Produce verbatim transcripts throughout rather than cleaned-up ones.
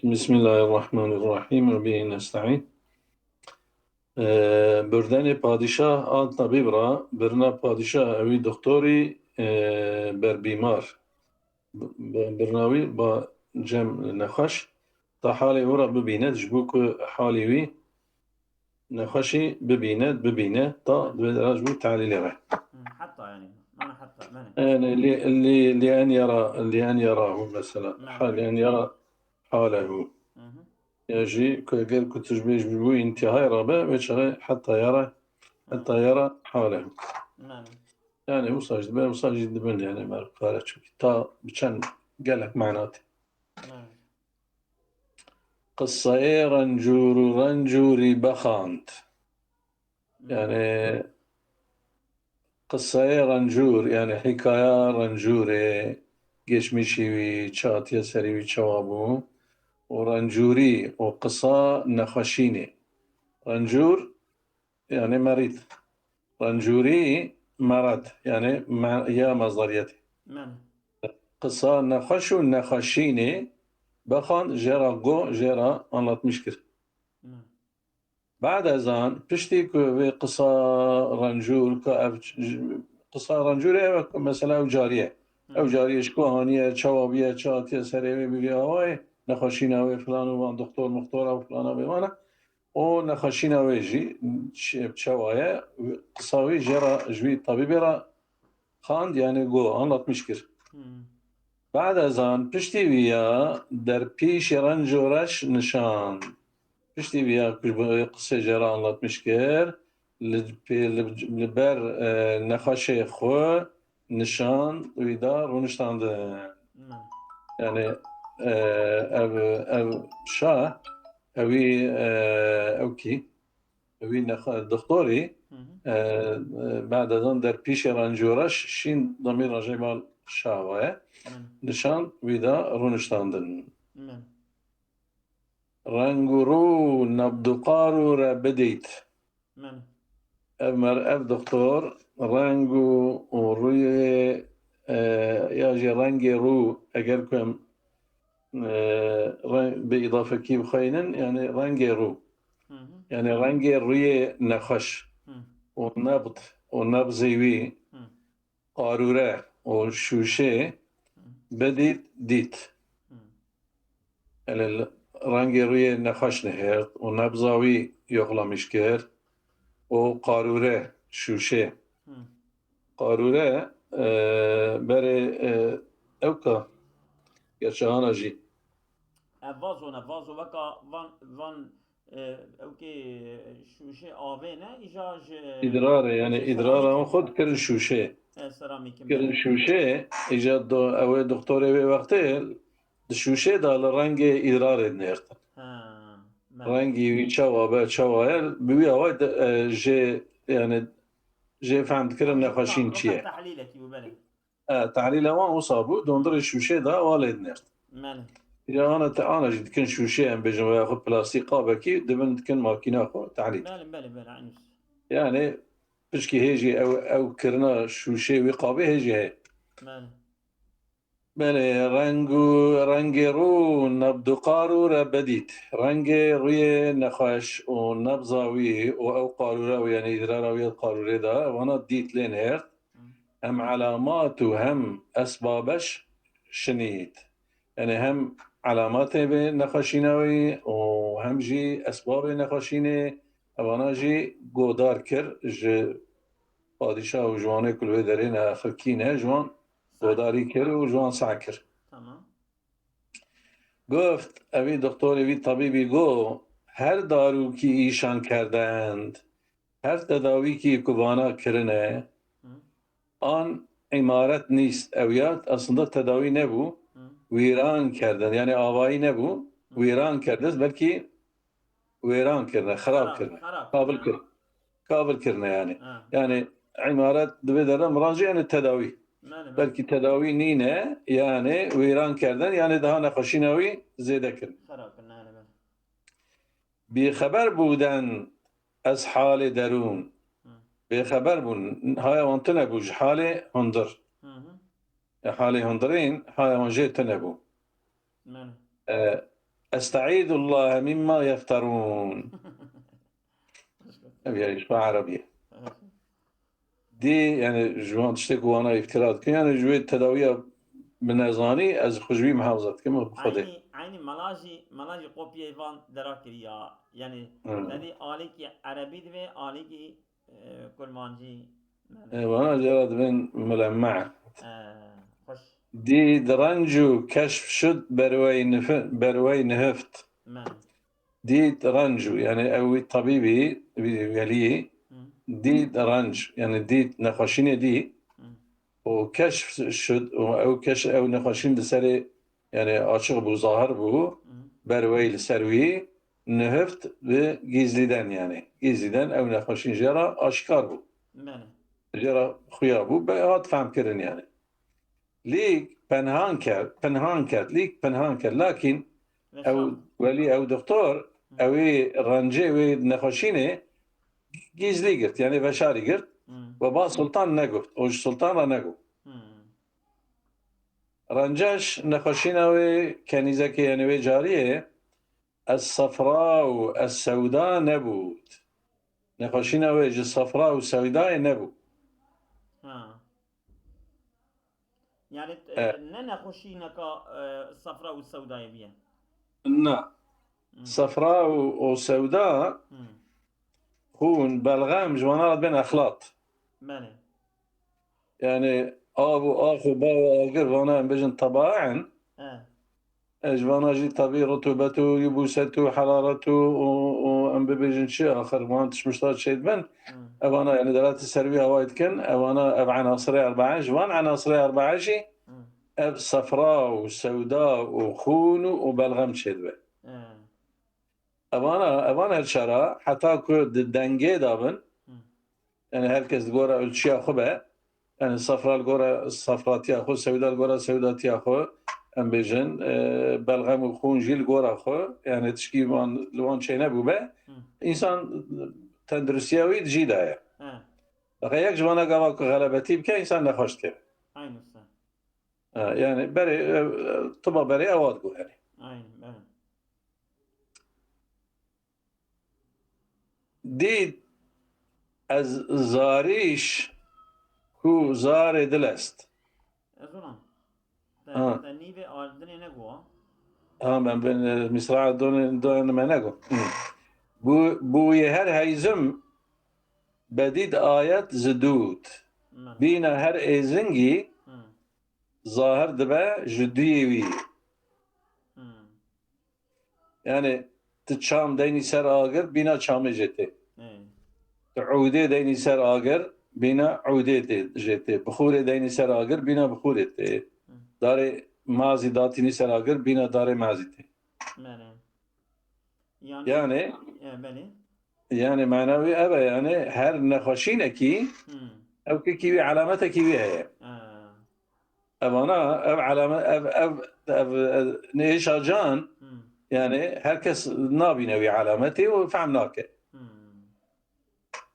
Bismillahirrahmanirrahim. Ve bihi nesta'in. Ee, birdenê padîşah an tabîb ra, birna padîşah ewî doktorî, ee, berbîmar. Bi-, bi-, birna wî ba cem nexweş, ta halê wî ra bibîne, ji bo ku halê wî nexweşî bibîne, bibîne, ta divê ra ji bo tehlîlê re. Hı, heta yani. Mana heta, mene. Yani li, li, li en yara, li en yara hu mesela. Mene. Ha, li en yara halehu. Hı hı. Ya jî ku eger ku tu ji bê ji bo întihayê re be, wê çaxê heta yara, heta yara halehu. Mene. Yani wisa jî dibe, wisa jî dibin yani merqare çünkü ta bi çend gelek mana tê. Mene. Qiseyê rencûr û rencûrî bexand. Yani qiseyê rencûr, yani hîkaya rencûrê, geçmişî wî, çi hatiye serî wî, çawa bû, û rencûrî û qisa nexweşînê. Rencûr, yani merîd. Rencûrî, merad, yani me-, ya mezdariyetê. Mene. Qisa nexweş û nexweşînê bexand, jê ra go, jê ra anlatmiş kir. Mene. Ba'de zan, piştî ku vê qisa rencûr, ka ev ç-, j-, qisa rencûrê ev e ku mesela ew carî ye. Hı. Ew carî ji ku haniye, çawa bûye, çi hatiye serê wê, bi vî awayê, nexweşîna wê filan û van, doktor muxtora û filana bêvana. O nexweşîna wê jî çi-, çawa ye, qisa wî jê re, ji wî tabîbê re xand, yani go, anlatmiş kir. Hmm. Ba'de zan, piştî vî ya derpîşê renc û reş nişand. Piştî vî ya ku ji bo qisê jê re anlatmiş kir, li pê-, li, li ber, e, nexweşê xwe nişand, wî da rûniştandin. Hmm. Yani, e, ev, ev şah, ewî, e, ew kî, ewî nexa-, doktorî, Hı hı. e, e, ba'de zan derpîşê renc û reş şîn damî rejê mal şawa ye. Hı. Nişan wî da rûniştandin. Hı. Reng û rû nebduqar û re bidît. Mene. Ev mer-, ev doktor reng û, û rûyê, e, ya jî rengê rû, eger ku em, e, reng bi îdafekî bixweynin, yani rengê rû. Hı hı. Yani rengê rûyê nexweş. Hı. Û nebd, û nebzê wî. Hı. Qarûre û şûşê bidît, dît. Hmm. Yani li, rengê rûyê nexweş nihêrt û nebza wî yoxlamîş kir û qarûre, şûşê. Hmm. Qarûre, e, berê, e, ewka, gerçi ana jî. Ev vazo ne, vazo weka van, van E, ew kê şûşê avê ne, îja ji Îdrarê, yani îdrara wan xwe dikirin şûşê. E, seramîk in. Dikirin şûşê, îja do-, ew ê doktorê wê wextê di şûşê de li rengê îdrarê dinêrtin. Ha, me. Rengî wî çawa be, çawa ye, bi wî awayî de, e, jê, yani jê fehm dikirin nexweşîn çi ye. Tehlîlekî bû, belê. E, tehlîla wan wisa bû, dondirê şûşê de wa lê dinêrt. Mene. Ya ana te, ana jî dikin şûşê, em bêjin, veya xwe plastîk qabekî, dibin dikin makîna xwe tehlîl. Belê, belê, belê, aynı. Yani, pişkî hê jî ew, ew kirina şûşê wî qabê hê jî heye. Mene. Belê, reng û, rengê rû nebduqar û re bedît. Rengê rûyê nexweş û nebza wî û ew qarûra wî, yani îdrara wî ya qarûrê de, vana dît lê nêrt. Hem elamat û hem esbabeş şinît. Yani hem elamatê vê nexweşîna wî û hem jî esbabê nexweşînê, evana jî godar kir ji padîşah û ji wanê ku li wê derê ne xirkî ne, ji wan godarî kir û ji wan seh kir. Tamam. Goft, evî doktorê wî, tabîbî go, her darû ki îşan kerdend, her tedawîkî ku vana kirine, Hı. an îmaret nîst. Ew ya aslında tedawî nebû, Hı. wîran kerdin, yani avayî nebû, Hı. wîran kerdin, belkî wêran kirine, xirab Xirab, kirine, xirab kabil kirine. kir-, kabil kirine yani. Ha. Yani îmaret divê dere miran jî yani tedawî. Mene, mene. Belkî tedawî nîne, yani wêran kerdin, yani daha nexweşîna wî zêde kirin. Xirab kirine, mene, mene. Bêxeber bûden ez halê derûn. Hı. Bêxeber bûn, haya wan tune bû ji halê hundir. Hı hı. E, halê hundirîn, haya wan jê tune bû. Mene. E, Estaizullaha mimma yefterûn. Ev yani ji Erebî. Dî, yani ji wan tiştê ku wana îftira dikin, yani ji wê tedawiya bi nezanî ez xwe ji wî mihafaza dikim bi Xwedê. Eynî, eynî mela jî, mela jî kopyayê van dera kiriya. Yani Hı. te dî alîkî erebî divê, alîkî, e, kurmancî. E, wana jê re dibên milemme. E, xweş. Dî di renc û keşf şud berwey nifi-, berwey nihift. Me. Dît renc û, yani ew wî tabîbî, wî weliyî, Hı. dît renc, yani dît nexweşînê dî. Hı. Û keşf şud, û ew keş-, ew nexweşîn li serê, yani açiq bû, zahir bû, Hı. ber wey li ser wî nihift bi gîzlîden, yani gîzlîden ew nexweşîn jê re aşkar bû. Bele. Jê re xuya bû, be hat fehmkirin yani. Lîk penhan kerd, penhan kerd, lîk penhan kerd. Lakîn Veşan. ew welî, ew doktor, Hı. ew ê rencê wê nexweşînê gîzlî girt, yani veşarî girt. Hı. We ba Sultan neguft, o ji Sultan re negot. Hı. Renceş nexweşîna wê kenîzekê, yani wê cariyê, ez sefra û ez sewda nebût. Nexweşîna wê ji sefra û sewdayê nebû. Ha. Yani, e, E. ne nexweşîneka, e, sefra û sewdayê biye? Na. Hmm. Sefra û, û sewda, Hmm. xûn, belxem, ji wana re dibên exlat. Belê. Yani, av û ax û ba û agir, vana em bêjin tebaen. E. E, ji vana jî tevî rutubet û yubûset û heraret û, û, û em bibêjin çi, axir wan tişmişta çêdibin. Hmm. Evana, yani, deratî ser wî awayî dikin, evana ev enasirê erbae, ji van enasirê erbae jî Hmm. ev sefra û sewda û xûn û, û belxem çêdibe. Hmm. Evana, evan her çara, heta ku di dengê de bin, Hmm. yani, her kes di gora ölçüya xwe be, yani, safra li gora safratiya xwe, sewda li gora sewdatiya xwe, em bêjin, e, belxem û xûn jî li gora xwe, yani, tişkî wan, li wan çênebûbe, Hmm. însan tenduristiya wî di jî de ye. He. Deqa yek ji vana gava ku xelebetî bike, însan nexweş dike. Aynen usta. E, yani, berê, e, e, tiba berê ewa digot, yani. Aynen, aynen. Dît ez zarîş ku zarê dil est. Ez ona. Te, Ha. te nîvê ardinê nego. Ha, ben, ben, e, misra donê, donê me nego. Bu, bu yê her heyzim bedît ayet zidût. Me. Bîna her êzingî Hı. zahir dibe ji duyê wî. Hmm. Yani, tu çam deynî ser agir, bîna çamê jê tê. Hmm. Tu ûdê deynî ser agir, bîna ûdê tê, jê tê. Bixûrê deynî ser agir, bîna bixûrê tê. Hmm. Darê mazî datînî ser agir, bîna darê mazî tê. Belê. Yani, Yani, e, belê. Yani, mana wî ev e, yani, her nexweşînekî, Hmm. ew kekî wî, elametekî wî heye. Ha. Evana, ev elame-, ev, ev, ev, ev, nêşa can, Hmm. yani, her kes nabîne wî elametê û fehm nake. Hmm.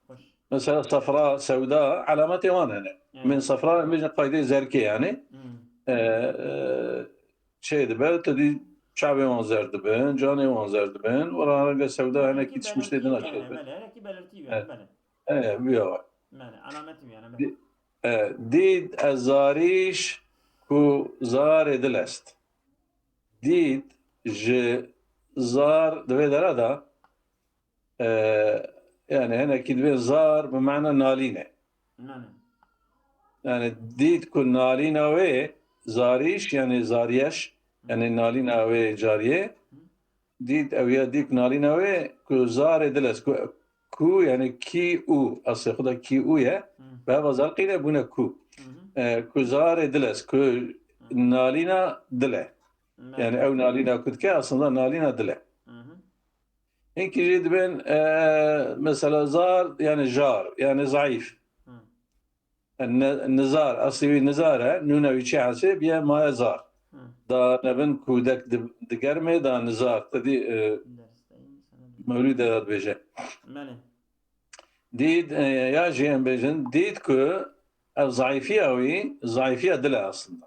Xweş. Mesela, sefra, sewda, elametê wan hene. Evet. Min sefra, em bêjin qaydê zerkê, yani. Hmm. E, e, çê dibe, tu dî çavê wan zer dibin, canê wan zer dibin, wela renge sewda hinekî tişmiştê din açê dibin. Belê, hinekî belirtî wî, Evet. belê. E, wî ya. Belê, alametî wî, yani, belê. Dî-, e, dît ez zarîş ku zarê dil est. Dît ji zar di vê dera de, e, yani hinekî dibê zar bi mana nalîn e. Nane. Yani dît ku nalîna wê zarîş, yani zaryeş, yani nalîna wê cariyê, Hı. dît ew ya dît nalîna wê ku zarê dil est, ku, ku yani kî û, aslê xwe de kî û ye, Hı. bi heva zerqî de bûne ku. Hı hı. E, ku zarê dil est, ku Hı. nalîna dil e. Hı. Yani ew nalîna ku dike aslında nalîna dil e. Hı hı. Hinkî jî dibên, e, mesela zar, yani jar, yani zayıf. Hı. E, ne-, nizar, aslî wî nizar e, nûna wî çi hesê biye maye zar. Hı. Da nebin kûdek di, di germê da nizar. Te dî, e, Mewlûd de dibêje. Belê. Dît, e, ya jî em bêjin, dît ku ev zayîfiya wî, zayîfiya dil e aslında.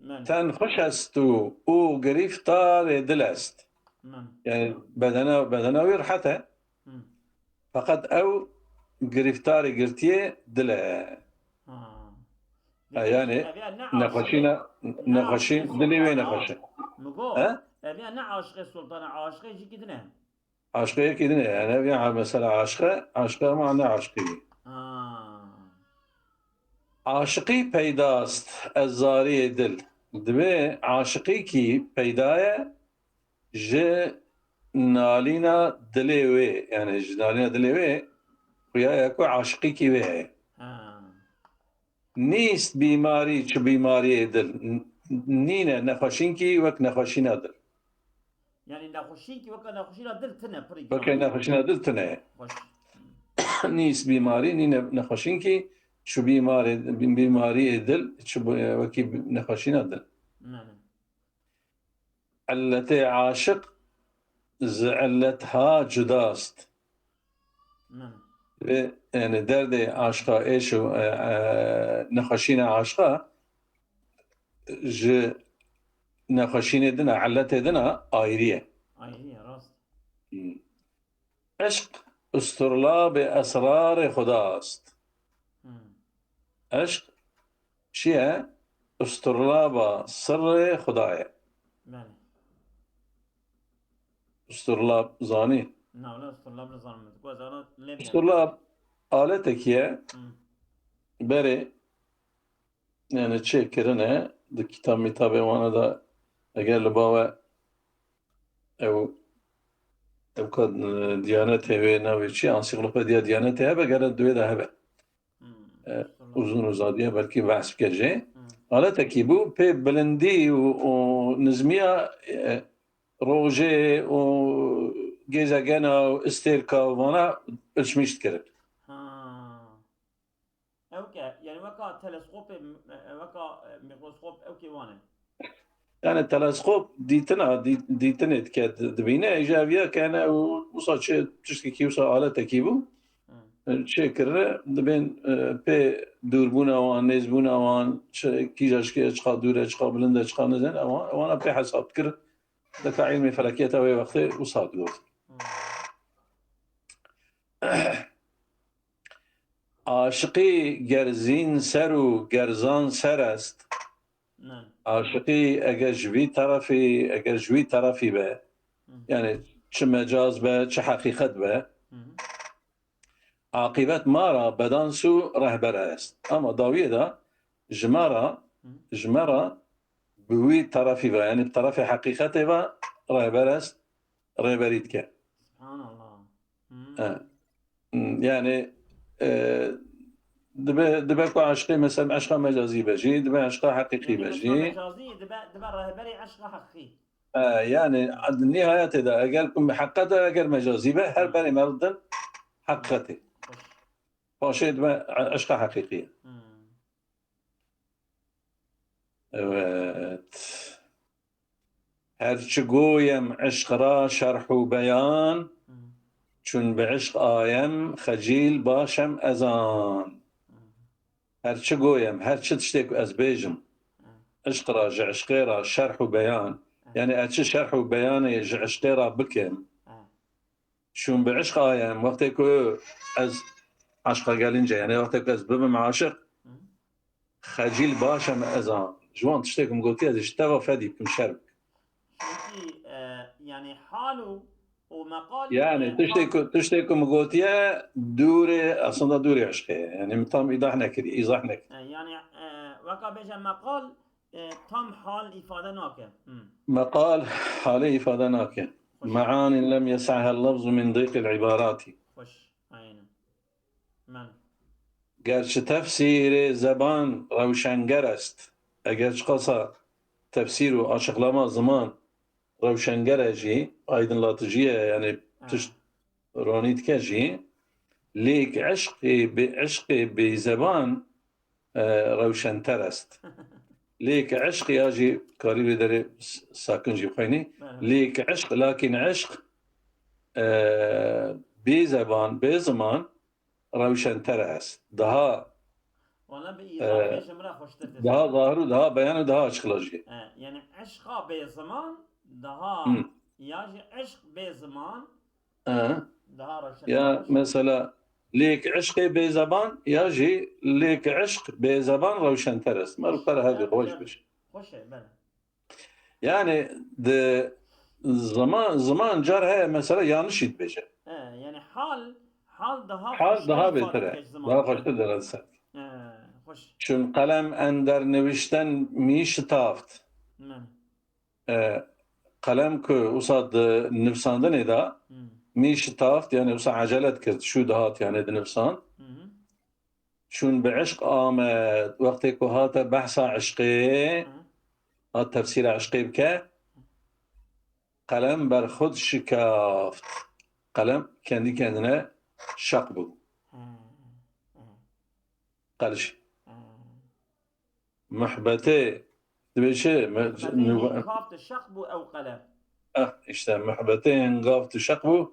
Men. Ten xweş est û, û girîftarê dil est. Men. Yani bedena, bedena wî rehet e. Hmm. Feqet ew girîftarê girtiyê dil e. Ha. Ha, yani Ev ya ne nexweşîna, aşiqê- ne nexweşî, aşiqê dilê wê sultana. nexweş e. Migo. He? Ev ya ne aşiqê sultana, aşiqê jî ki dine. Aşiqê yekî din e. Yani ev ya mesela aşiqe, aşiqe ama ne aşiqî. Ha. Aşiqî peydast ez zariyê dil. Divê aşiqî kî peyda ye ji nalîna dilê wê. Yani ji nalîna dilê wê xuya ye ku aşiqî kî wê heye. Ha. Nîst bîmarî çi bîmariyê dil. N-, nîne nexweşînkî wek nexweşîna dil. Yani nexweşînkî weke nexweşîna dil tine pirî Weke giran. nexweşîna dil tine. Xweş. Nîst bîmarî, nîne nexweşînkî çi bîmarê, bîmariyê dil, çi bu-, wekî nexweşîna dil. Ne, ne. Illetê aşiq ji illet ha cudast. Ne, ne. Ve yani derdê aşiqa êş û, e, e, nexweşîna aşiqa ji nexweşînê dina, illetê dina ayrî ye. Ayrî ye, rast. Eşq usturlabê esrarê Xuda est. Hmm. Eşq çi ye? Usturlaba sirrê Xuda ye. Belê. Usturlab zanî. Na, wala usturlab nizanim. Ku ez ana lê Usturlab aletekî ye. Hmm. Berê yani çêkirine di kitab mîtabê wana de eger li bawe ew ew ka, e, Diyanetê wê navê çi? Ansiklopediya Diyanetê hebe, gere di wê de hebe. Hmm. E, Usturlab. Uzun uzadiye belkî behs bike jê. Hmm. Aletekî bû pê bilindî û, û nizmiya, e, rojê û gezegena û istêrka û vana ölçmîş dikirin. Ha. Ew ke, yani weka teleskopê, e, weka, e, mikroskop ew kê wane. Yani teleskop dîtina, dî-, dîtinê dike di-, dibîne, ji eviya kene û wisa çi tiştekî wisa aletekî bû. Hı. Çêkirine, dibên, e, pê dûrbûna wan, nêzbûna wan, çi, kîja ji kê çiqa dûr e, çiqa bilind e, çiqa nizin, ewan, ewana pê hesab dikir. Deka ilmê felekiyeta wê wextê wisa digot. Hı. Aşiqî gerzîn ser û gerzan ser est. Ne. Aşiqî eger ji vî terefî, eger ji wî terefî be, Hı. yani çi mecaz be, çi heqîqet be, Hı hı. aqîbet ma ra bedans û rehber est. Ama dawiyê de ji me ra, Hı. ji me ra bi wî terefî ve, yani bi terefê heqîqetê ve rehber est, rêberî dike. Subhanallah. Hı. He. Yani, e, dibe, dibe ku eşqê mesela eşqa mecazî be jî, dibe eşqa heqîqî Yani be eşqa jî. Mecazî dibe, dibe rehberê eşqa heqî. E, yani nihayetê de eger ku heqet e, eger mecazî be, her berê merdin heqetê. Xweş. Paşê dibe eşqa heqîqî. Hı. Evet. Her çi goyem eşq ra şerh û beyan, Hı. çun bi eşq ayem, xecîl başem ezan. Hı. Her çi goyem, her çi tiştê ku ez bêjim, Hı. eşq ra, ji eşqê ra şerh û beyan. Yani ez çi şerh û beyanê ji eşqê ra bikim, Hı. çun bi eşq ayem, wextê ku ez eşqa gelince, yani wextê ku ez bibim aşiq, Hı. xecîl başem ezan. Ji wan tiştê ku min gotiye, ez ji te ve fedî bikim, şerm bikim. Çünkü, e, yani hal û, û meqal, Yani e, tiştê hal- ku, tiştê ku min gotiye dûrê, aslında dûrê eşqê ye. Yani min tam îdah nekiriye, îzah nekiriye. E, yani, e, weka bêje meqal, e, tam hal îfade nake. Hı. Meqal halê îfade nake. Xweş. Me'anin lem yes'ha lafzu min dîqil îbarati. Xweş. Aynen. Men. Gerçi tefsîrê zeban rewşenger est. Eger çiqasa tefsîr û açıklama ziman rewşenger e jî, aydınlatıcı ye, yani Ha. tişt ronî dike jî, lêk eşqê bi eşqê bêzeban, e, rewşenter est. Lêk eşq ya jî karî vê derê s-, sakin jî xweynî. Merhaba. Lêk eşq, lakin eşq, e, bê zeban, bê ziman rewşenter est. Daha Wala bi îzafê ji min re xweştir dibî. Daha zahir û daha beyan û daha açıklayıcı. He, yani eşqa bê ziman daha, hmm, ya jî eşq bê ziman, he, daha roşen. Ya mesela lêk eşqê bê zeban ya jî lêk eşq bê zeban rewşenteres. Merû kar hevî xweş biş. Xweş e, bele. Yani di ziman, ziman car heye mesela yanlış jî dibêje. He, yani hal, hal daha, hal daha bêtir e. Daha xweştir dere ser. He, xweş. Çün qelem ender nivişten mî şitaft. E, qelem ku usa di nivsandinê de, hmm, mî şitaft, yani usa ecelet kir, şû dihat yani dinivsand. Hı hı. Çûn bi eşq amed, wextê ku hate behsa eşqê, hı, hat tefsîra eşqê bike, qelem ber xud şikaft. Qelem kendi kendine şak bû. Hı, hı. Qeliş. Hı. Muhbetê, dibê çi? Muhbetê hingav tu şeq bû ew qelem. Eh, işte, muhbetê hingav tu şeq bû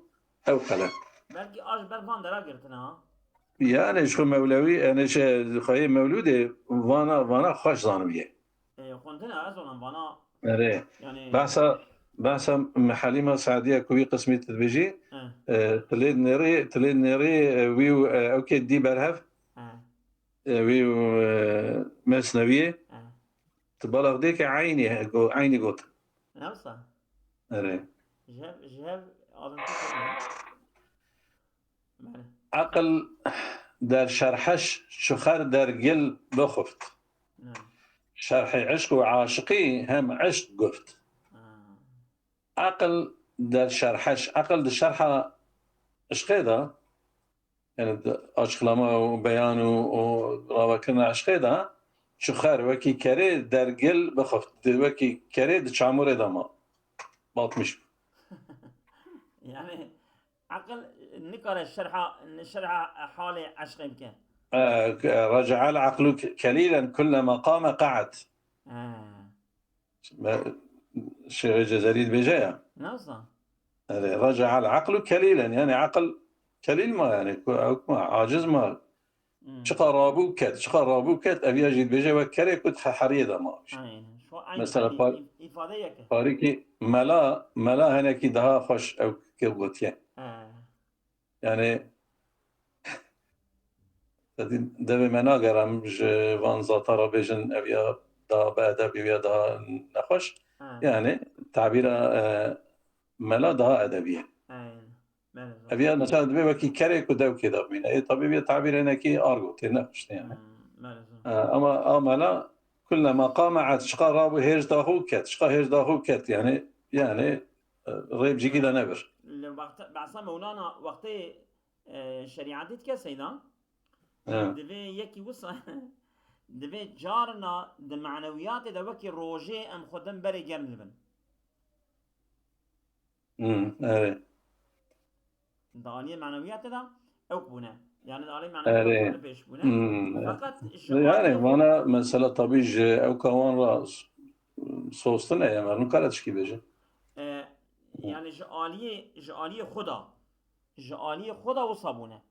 ew qelem. Belkî a ji ber van dera girtine ha. Yani, ji xwe Mewlewî, yani, şey, xweyê Mewlûdê vana, vana xweş zanibiye. E, xwendine, ez zanim vana. Erê. Yani, behsa, behsa Helîma Seediye ku wî qismî tu dibêjî, e, tu lê nêrî, tu lê nêrî, e, wî û, e, ew kê dî berhev. He. E, wî û, e, Mesneviyê. He. Tu balav dê ke eynî he, go-, eynî got. Ne wisa? Erê. Ji hev, ji hev alim tu. Bele. Aqil der şerheş çuxer der gil bixuft. Ne. Şerhê eşq û aşiqî hem eşq guft. Ha. Aqil der şerheş, aqil di şerha eşqê de, yani di açıklama û beyan û, û ravekirina eşqê de, çuxer wekî kerê der gil bixuft, di wekî kerê di çamurê de ma. Batmiş bû. Yani aqil nikare şerha, şerha halê eşqê bike. E, رجع العقل كليلا كلما قام قعد. Ha. Me, Şêxê Cezerî dibêje ya. Nasıl? Erê, رجع العقل كليلا, yani aqil kelîl ma, yani ku, ew ma, aciz ma. Hmm. Çiqa rabû ket, çiqa rabû ket, ev ya jî dibêje wek kerê ku di heheriyê de ma. Aynen. Şu aynı mesela par-, ifade yek. Parîkî mela, mela henekî daha xweş ew ke gotiye. Ha. Yani, devê me nagerim ji van zata re bêjin, ev ya daha bi edeb, ev ya daha nexweş. Ha. Yani, tabîra, e, mela daha edebî ye. Aynen. Bele, ev ya mesela divê wekî kerê ku dewkê de bimîne. Ê, tabî vê tabîr hinekî argo tê, nexweş tê yani. Hmm, bele. E, ama a mela kullema qame ad, çiqa rabû hêj daxû ket, çiqa hêj daxû ket yani, yani, e, rê bi cîkî de nebir. Li wexta, behsa Mewlana wextê, e, şerîetê dike Seyda. He. Divê yekî wisa, divê carna di manewiyatê de wekî rojê em xwe din berê germ dibin. Hmm, erê. Di aliyê manewiyatê de ewk bûne. Yani di aliyê manewiyatê de pêş bûne. Hmm, evet. Feqet ji, yani, aliyê vana mesela tabî ji ewka wan re s-, sostin e, yani, nikare tişkî bêje. E, yani ji aliyê, ji aliyê xwe de, ji aliyê xwe de wisa bûne.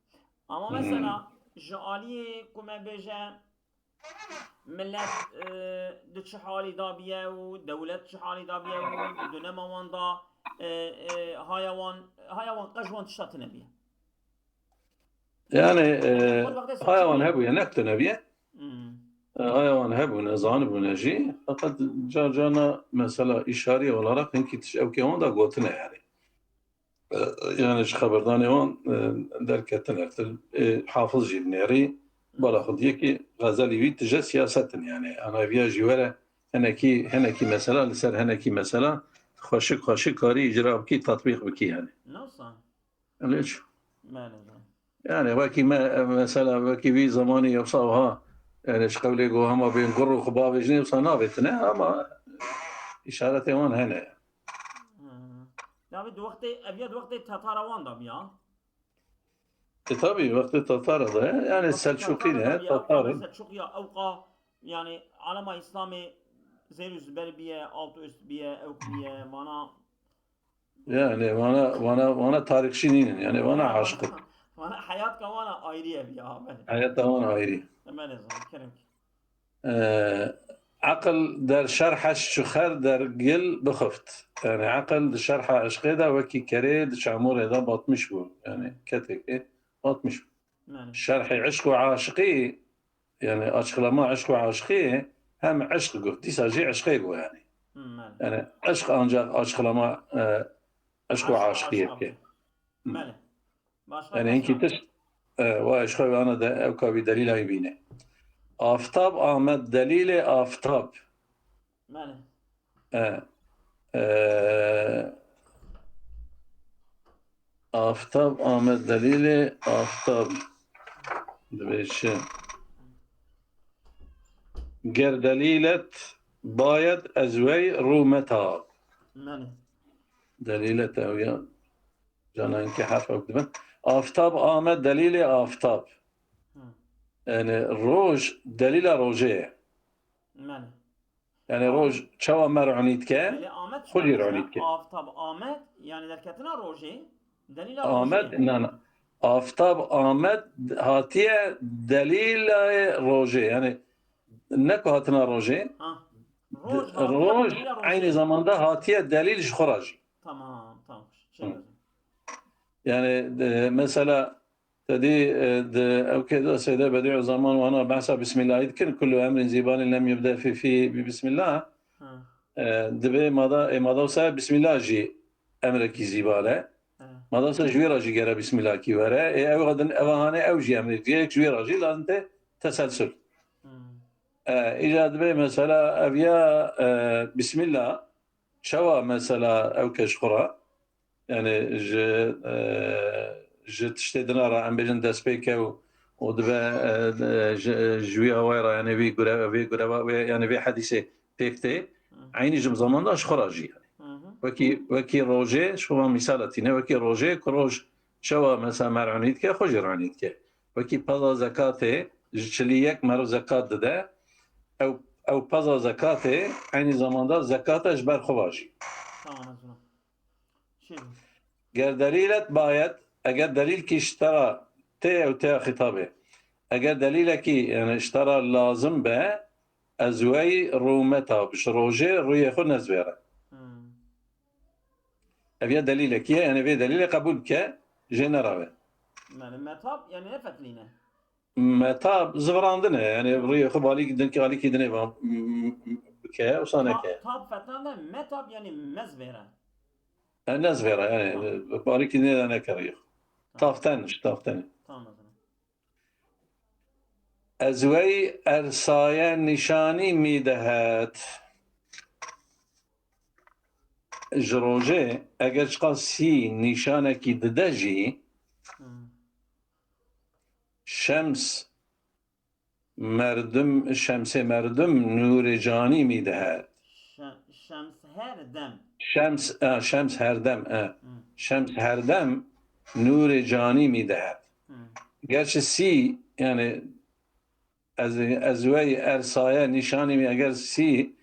Ama, hmm, mesela ji aliyê ku me bêje, Millet, e, di çi halî de biye û dewlet çi halî de biye û di dönema wan de, e, e, haya wan, haya wan qej wan tişta tune biye. Yani, e, haya wan hebûye, nek tune biye. Hmm. E, haya wan hebûne, zanibûne jî. Feqet car carna mesela îşarî olarak hinkî tiş-, ewkê wan de gotine yani. E, yani ji xeberdanê wan, e, derketine. E, Hafiz jî dinêrî, bala xwe diyekî xezelî wî tije siyaset in yani. Ana viya jî were henekî, henekî mesela li ser henekî mesela xweşik xweşik karî îcra bikî, tatbîq bikî yani. Nasıl? Öyle çi? Bele, bele. Yani wekî me, mesela wekî vî zamanî yoksa wiha, yani ji qewlê ku hema bên gur û xwe bavêjinê wisa navêtine ama îşaretê wan hene. Hmm. Navê di wextê, ev ya di wextê Tatara wan de biya. E, tabii, wextê Tatara de, yani Wextê Selçukî Tatara de, de biya, Tatar in. Selçukiya ewqa, yani alema Îslamê zêr û ziber biye, alt û üst biye, ewk biye, mana. Yani vana, vana, vana tarîxçî nînin, yani vana aşiq in. Wana heyat ka wana ayrı ev ya, belê. Heyata wan ayrı. Belê zor, kerem ki. Ee, Aqil der şerheş çuxer der gil bixift. Yani aqil di şerha eşqê de wekî kerê di çamurê de batmiş bû. Yani ketekê batmiş bû. Belê. Şerhê eşq û aşiqî, yani açıklama eşq û aşiqî hem eşq got. Dîsa jî eşqê got yani. Hı, belê. Yani eşq ancak açıklama e, eşq û aşiqî yekê. Belê. Başka Yani hinkî tişt e, wa eşqê wana de ew kavî delîla wî bîne. Aftab Ahmet delîlê aftab. Belê. E, e, Aftab Ahmet delîlê aftab. Dibê çi? Ger delîlet bayet ez wey rû metab. Belê. Delîlet ew ya. Cana hinkî herf ew dibin. Aftab Ahmet delîlê aftab. Hı. Yani roj delîla rojê ye. Belê. Yani roj çawa me ronî dike, Belê, Ahmet xwe jî işte ronî dike. Aftab Ahmet, yani derketina rojê, delîla Ahmet, rojê. na, na. Aftab Ahmet hatiye delîla rojê. Yani ne ku hatina rojê. Ha. Roj, hatiye Roj delîla rojê. Aynı zamanda hatiye delîl ji xwe re jî. Tamam, tamam. Hı. Yani e, mesela te dî e, di ew kê de Seyyid Bedi'u Zaman wana behsa Bismillahî dikin, kullu emrin zîbalin lem yubde fî fî bi Bismillah. Ha. E, dibê mada, e, mada wisa Bismillah jî emrekî zîbal e. Ha. Mada wisa ji wî re jî gere Bismillah kî were. E, ew din, ev hanê ew jî emrê diyek ji wî re jî lazim te teselsul. Hmm. E, îca dibê mesela ev ya e, Bismillah çawa mesela ew keş xwe re, yani ji e, ji tiştê din re em bêjin destpêk e û, û dibe e, e, ji, ji wî awayê re yani vî gure, vî gureva wê yani vê hedîsê pêk tê. Eynî ji zaman de ji xwe re jî yani. Hı hı. Wekî, wekî rojê, ji xwe mîsala tîne, wekî rojê ku roj çawa mesela me ronî dike, xwe jî ronî dike. Wekî peza zekatê, ji çilî yek meriv zekat dide, ew, ew peza zekatê, eynî zamanda zekata ji ber xwe ve jî. Tamam, ez bunu. Şey, Ger delîlet bayet, eger delîl kî ji te re tê ew tê xîtabê. Eger delîlekî, yani ji te re lazim be, ez wey rû metab, ji rojê rûyê xwe nezvêre. hmm. Ev ya delîlekî ye, yani vê delîlê qebûl bike, jê nerabe. Yani metab, yani ne fetlîne? Metab zivirandin e, yani rûyê xwe balîk din, alîkî dinê va, m-, m-, bike, wisa neke. Tab fetlan de metab yani mezvêre. E, nezvêre, yani balîkî dinê de neke rûyê xwe. Taften, ji taften. Tamam o zaman. Ez wey ersaye nîşanî mî dehet. Ji rojê eger çiqas sî nîşanekî dide jî, Hmm. şems merdim, şemsê merdim nûrê canî mî dehet. Şe- Şems her dem. Şems, e, şems her dem, e. Hmm. Şems her dem nûrê canî mî dehet. Hmm. Gerçi sî, yani ez, ez wey ersaye nîşanî mî eger sî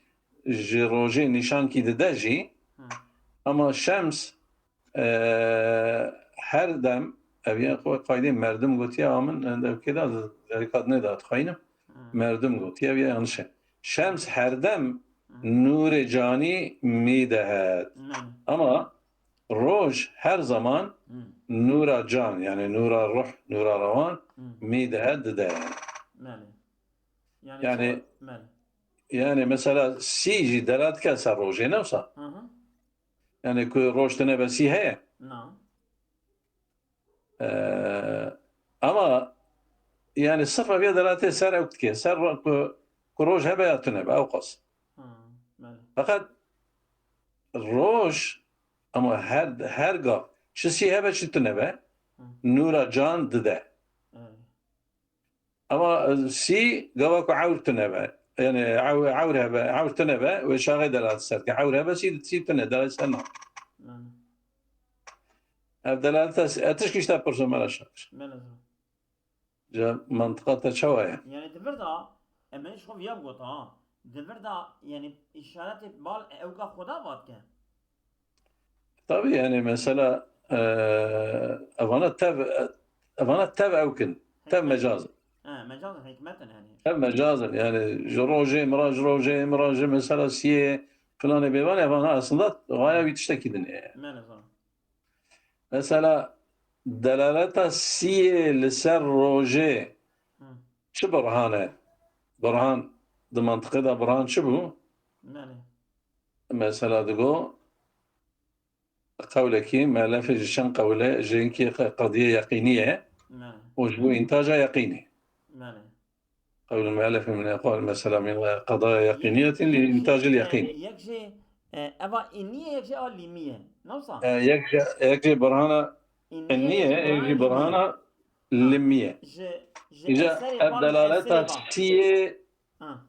ji rojê nîşankî dide jî, Hmm. ama şems e, her dem, ev ya xwe qaydê merdim gotiye, a min, e, ev kê da, zerika dinê da dixweynim. Hmm. Merdim gotiye, ev ya yanlış e. Şems her dem Hmm. nûrê canî mî dehet. Yani. Ama roj her zaman Hmm. nûra can, yani nûra ruh, nûra rewan Hmm. mî dehet dide. Yani. Yani, Yani- so- yani. Yani mesela sî jî delalet dike ser rojê, ne wisa? Hı hı. Yani ku roj tune be sî heye. Na. Ee, ama yani sirf ev ya delaletê ser ew dike, ser ro- ku, ku roj hebe ya tune be, ew qas. Hı, belê. Feqet roj, ama her, her gav, çi sî hebe çi tune be, Hı. nûra can dide. Evet. Ama e, sî gava ku ewr tune be, yani ew, ewr hebe, ewr tune be, wê çaxê delalet ser dike. Ewr hebe sî, sî tune, delalet ser na. Yani. Ev delalet ez, ez tişkî ji te pirsim, Mela Şakir. Belê zor. Ca mantiqa te çawa ye? Yani di vir de, em ê ji xwe viya bigota, ha. Di vir de, yani, işaretê bal ewka Xweda vat ke. Tabii yani mesela e, evana tev, e, Evana tev ew kin. Tev mecaz in. Ha, mecaz in, hikmet in yani. Tev mecaz in. Yani ji rojê mira, ji rojê mira, ji mesela siyê filanê bêvan, evana aslında gaya wî tiştekî din e. Mene zor. Mesela delaleta siyê li ser rojê Hı. çi burhan e? Burhan, di mantiqê de burhan çi bû? Mene. Mesela digo, qewlekî, melefê ji çend qewle, ji hinkî qe-, qediyê yeqînî ye Mene. û ji bo întaja yeqînî. Mene. Qewlul melefê min eqwal mesela min qedaya yeqîniyetin li întajil yeqîn. Yek jî, e, eva înniye, yek jî a limiye. Nasıl? E, yek jî, yek jî burhana înniye, yek jî burhana limiye. Ji, ji eserê ev delaleta siyê Ha.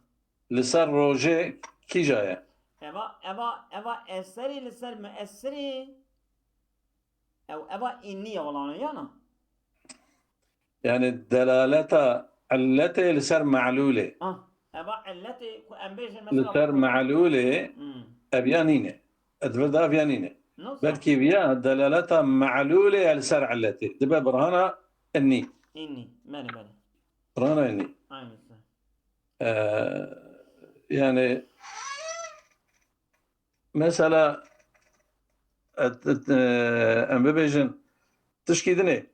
Li ser rojê kîja ye? Eva, eva, eva eserê li ser miesirê. Ew, eva înniye wala ne yana? Yani delaleta illetê li ser me'lûlê. Ah, eva illetê ku em bêjin Li ser me'lûlê ev ya nîne. Edvir de ev ya nîne. Belkî viya delaleta me'lûlê ya li ser illetê. Dibe birhana innî. Înni, mene, mene. Birhana innî. Aynısı. Ee, yani mesela et, et, e, em bibêjin tişkî dinê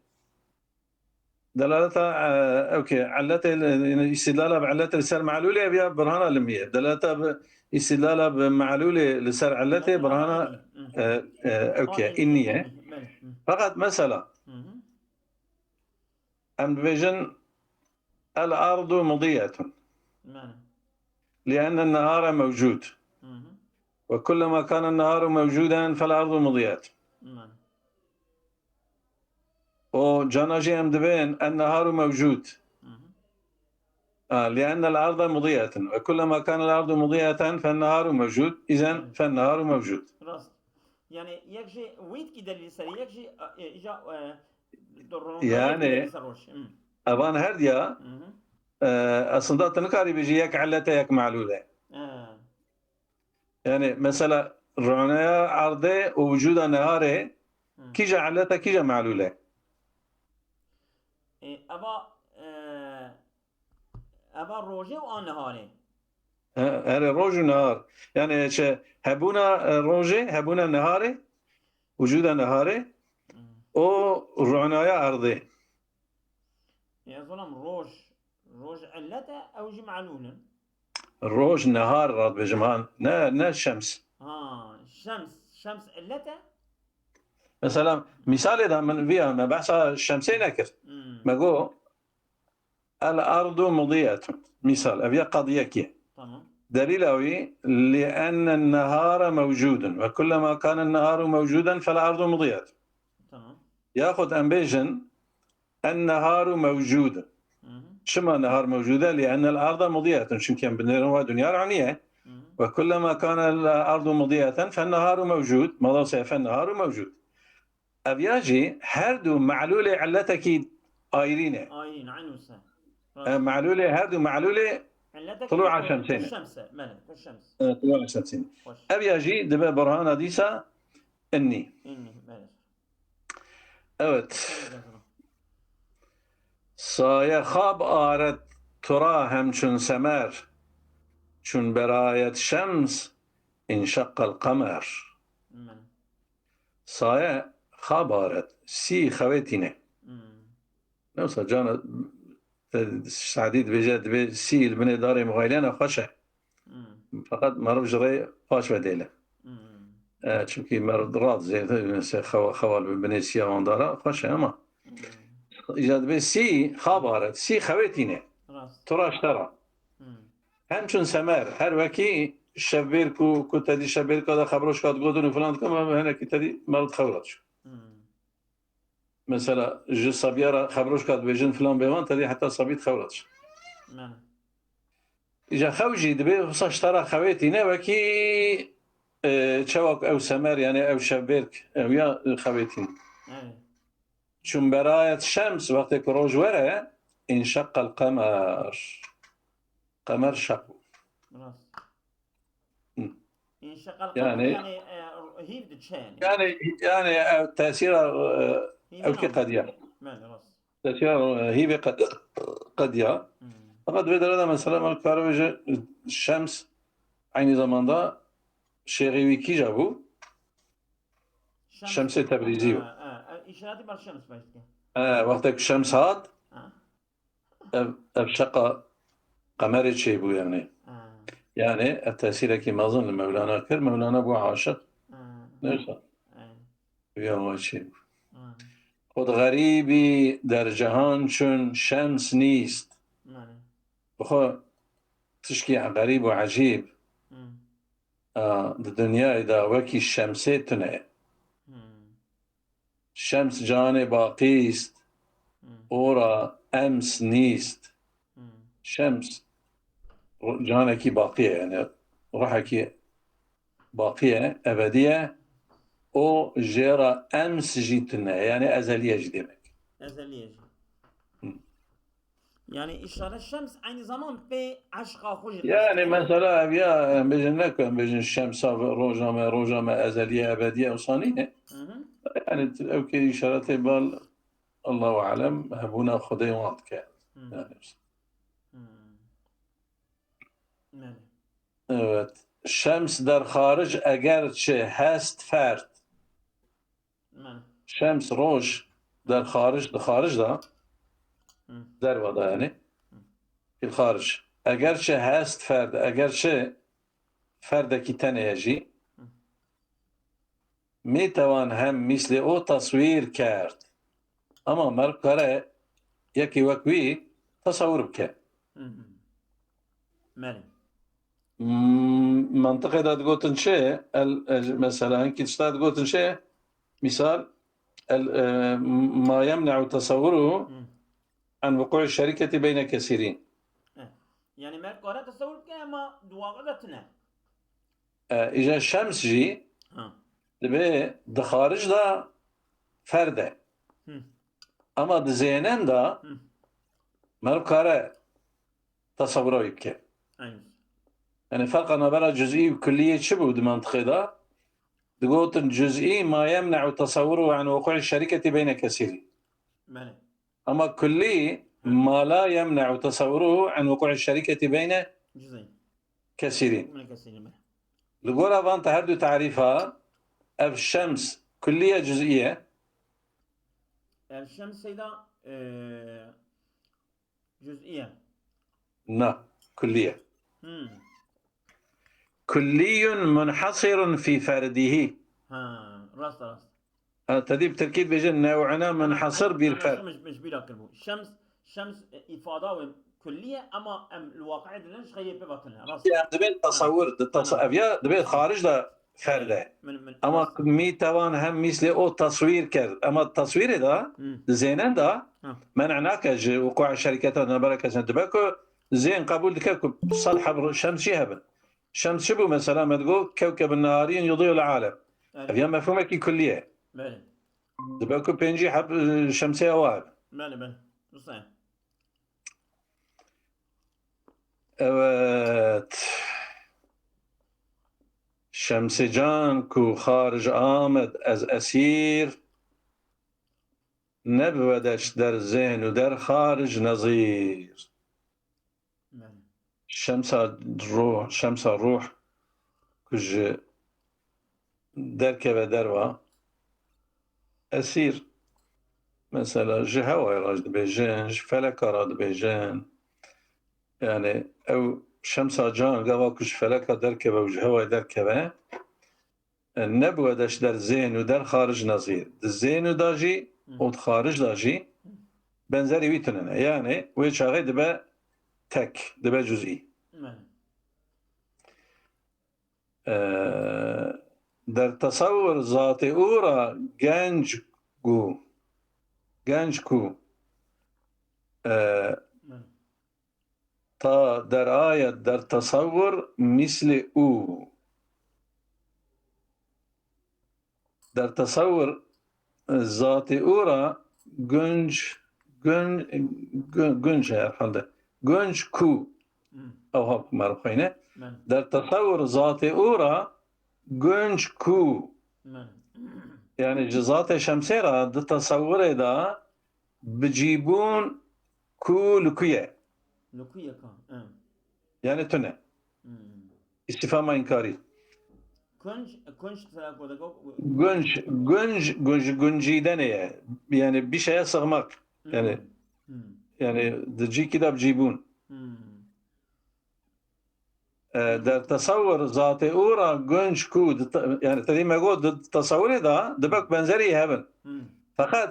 delaleta e, ew ke illetê, yani îstidlala bi illetê li ser me'lûlê ev ya birhana limiye. Delaleta bi îstidlala bi me'lûlê li ser illetê birhana e, e, ew ke înniye. Fakat mesela em dibêjin el ardu mudiyetun. Mene. Li'enne nehare mewcud. Ve kullema kane neharu mewcudan fel ardu mudiyetun. Mene. O cana jî em dibên en neharu mewcud. Li'enne el arda mudiyetun. Ve kullema kane el ardu mudiyeten fel neharu mewcud. İzen fel neharu mewcud. Rast. Yani yek jî wîtkî delîl ser, yek jî e, îca e, Yani evan her diya e, aslında tu nikarî bêjî yek illet e yek me'lûl e. Yani mesela ronaya erdê û wicûda neharê kîja illet e kîja me'lûl e? E, eva e, eva rojê û a neharê. Erê roj û nehar. Yani çi hebûna e, rojê, hebûna neharê, wicûda neharê û ronaya erdê. Ya zalim roj, roj illet e, ew jî me'lûl in. Roj, nehar, rat bêjim ha, ne, ne şems. Ha, şems, şems illet e? Mesela, misalê de min viya me behsa şemsê nekir. Me got, el ardu mudiyetun. Misal, ev ya qadiyekî. Tamam. Delîla wî, li enne nehara mewcudun ve kullema kane neharu mewcuden fel ardu mudiyetun. Tamam. Yaxud em bêjin, en neharu mewcud. Çima nehar mewcud e? Li enne el arda mudiyetun. Çünkü em binêrin wa dinya ronî ye. Ve kullema kane el ardu mudiyeten fen neharu mewcud. Mala se fen neharu mewcud. Ev ya jî her du me'lûlê illetekî ayrî ne. Ayrî ne, aynı se. E, me'lûlê her du me'lûlê tulu'a şemsê ne. Şemse, mele, tu şems. E, tulu'a şemsê ne. Ev ya jî dibe burhana dîsa innî. Innî, mele. Evet. Saye xab aret tura hemçun semer, çun berayet şems, inşakkal kamer. Saye xab aret, sî xewê tîne. Newsa cana Sadî dibêje, dibê sî li binê darê mixaylena xweş e. Feqet meriv ji rê paş ve dêle. E, çimkî meriv radizê, se xewa-, xewal bi binê siya wan dara xweş e, ama îca dibê sî xabar e, sî xewê tîne. Tu raşte ra. Hem çun semer, her wekî şevbêr ku, ku tedî şevbêrka de xebroşka digotin û filan dikin, hinekî tedî meriv xew ra diçû. Mesela ji sabiya re xebroşka dibêjin filan bêvan tedî heta sabî dixew re diçe. Îca xew jî dibê wisa ji te re xewê tîne wekî, e, çawa ku ew semer, yani ew şevbêrk, ew ya xewê tîne. Çun berayet şems, wextê ku roj were, inşakkal qemer. Qemer şeq bû. Rast. Înşeqal qemer yani, yani e, hîv diçe yani. Yani, yani ev tesîra e, ew ki qediya. Mele, rast. Tesîra, e, hîvê qed-, qediya. Hmm. Fakat vê derede mesela me kare bêje şems aynı zamanda şêxê wî kîja bû? Şems. Şemsê Tebrîzî. Ha, ha, ha, îşaretî ber şems baş dike. E, wextek şems hat, ha, ev, ev şeqa qemerê çêbû yani. Ha. Yani ev tesîrekî mezin li Mewlana kir. Mewlana bû aşiq. Ha. Neyse. Ha. Viya wa çêbû. Ha. Xud xerîbî der cihan çun şems nîst. Mane. Bi xwe tişkî xerîb û ecîb. Hmm. A, di dinyayê de wekî şemsê tune. Hmm. Şems canê baqîst, hmm, ora ems nîst. Hmm. Şems ru-, canekî baqî ye, yani ruhekî baqî ye, ebedî ye. O jê re ems jî tune, yani ezeliye jî demek. Ezeliye jî. Hı. Yani îşare şems aynı zaman pê eşqa xwe jî. Yani mesela ev ya, em bêjin ne ku em bêjin şemsa ve roja me, roja me ezeliye, ebediye, wisa nîne. Hı hı. Yani ew ke îşaretê bal, Allahu alem, hebûna Xwedê wan dike. Hı. Yani. Hı. Yani. Evet. Şems der xaric eger çi hest ferd. Mane. Şems, roj, der xaric, di xaric de, hı, derva de yani. Hı. Fil xaric. Eger çi hest ferd, eger çi ferdekî tenê ye jî, hı, mîtewan hem mîslê o teswîr kerd. Ama merv kare yekî wek wî tesewir bike. Hı hı. Mane. M-, mentiqê de digotin çi? El, e, mesela hinkî tişta digotin çi? Misal, el, e, ma yemne'u tesewwuru, hmm, en vuku'i şeriketi beyne kesirîn. Eh. Yani merv kare tesewwur bike ama di waqî de tune. E, îja şems jî, ha, dibe di xaric de ferd e. Hı. Ama di zênen de, hı, merv kare tesewwura wî bike. Aynen. Yani ferqa navbera cüz'î û kulliyê çi bû di mentiqê de? Digotin cüz'î ma yemne'u tesewwuru an wuku'i şeriketi beyne kesîrî. Belê. Ama kullî, hı, ma la yemne'u tesewwuru an wuku'i şeriketi beyne, cüz'î, kesîrî. Beyne kesîrî, belê. Li gora van te her du tarîfa ev şems kullî ye cüz'î ye? Ev şems seyda, e, Cüz'iye. Na, kulliye. Hmm. Kulliyun munhasirun fi ferdihi. Ha, rast, rast. Ha, tedî bi tirkî dibêje new'una munhasir bir ferd. Min, min ji bîra kiribû. Şems, şems, e, îfada wê kulliye, ama em li waqi'ê dilin ji xeyrê pê ve tune. Rast. Em dibên, ha, tesewwur, di tesa-, ha, ev ya dibê xaric de ferde. Min, min, ama rast. Mîtewan hem mîslê o teswîr kerd. Ema teswîrê de, hmm, di zênen de, ha, men'a nake ji wuqû'a şerîketa navbera kesan. Dibe ku zên qebûl dike ku sed heb şems jî hebin. Şems çi bû mesela? Me digot kewkebun nehariyun yudî'ul alem. Belê. Ev ya mefhûmekî kullî ye. Belê. Dibe ku pêncî heb, e, şemsê ewa hebin. Belê, belê. Wisa ye. Evet. Şemsê can ku xaric amed ez esîr, ne bi wedeş der zêhn û der xaric nezîr. Belê. Şemsa ruh, şemsa ruh ku ji derkeve derva, esîr, mesela ji hewayê re dibêjin, ji feleka re dibêjin. Yani ew şemsa can gava ku ji feleka derkeve û ji hewayê derkeve, e, ne bi wedeş der zêhn û der xaric nezîr. Di zêhn û da jî, hı, û di xaric da jî benzerî wî tune ne. Yani wê çaxê dibe tek, dibe cüz'î. Hı. E, der tesewwur zatê û ra genc ku, genc ku, e, hı, ta der ayet der tesewwur mîslê û. Der tesewwur, e, zatê û ra gunc, gun-, gun-, gunc e herhalde. Gunc ku. Hmm. Ew ha ku me re xweyne. Men. Der tesewwur zatê û ra gunc ku. Men. Yani ji zatê şemsê ra di tesewwurê de Bicîbûn ku li ku ye? Li ku ye ka? Em. Yani tune. Hmm. Îstîfama înkarî. Kunc, kunc sera ku de got. Gunc, gunc, gunc, guncîdene ye. Yani bir şeye sığmak. Hmm. Yani, Hmm. yani di cîkî de bicîbûn. Hmm. E, der tesewwur zatê û ra gunc ku di te-, yani te dî me got di tesewwurê de dibe ku benzerî hebin. Hmm. Feqet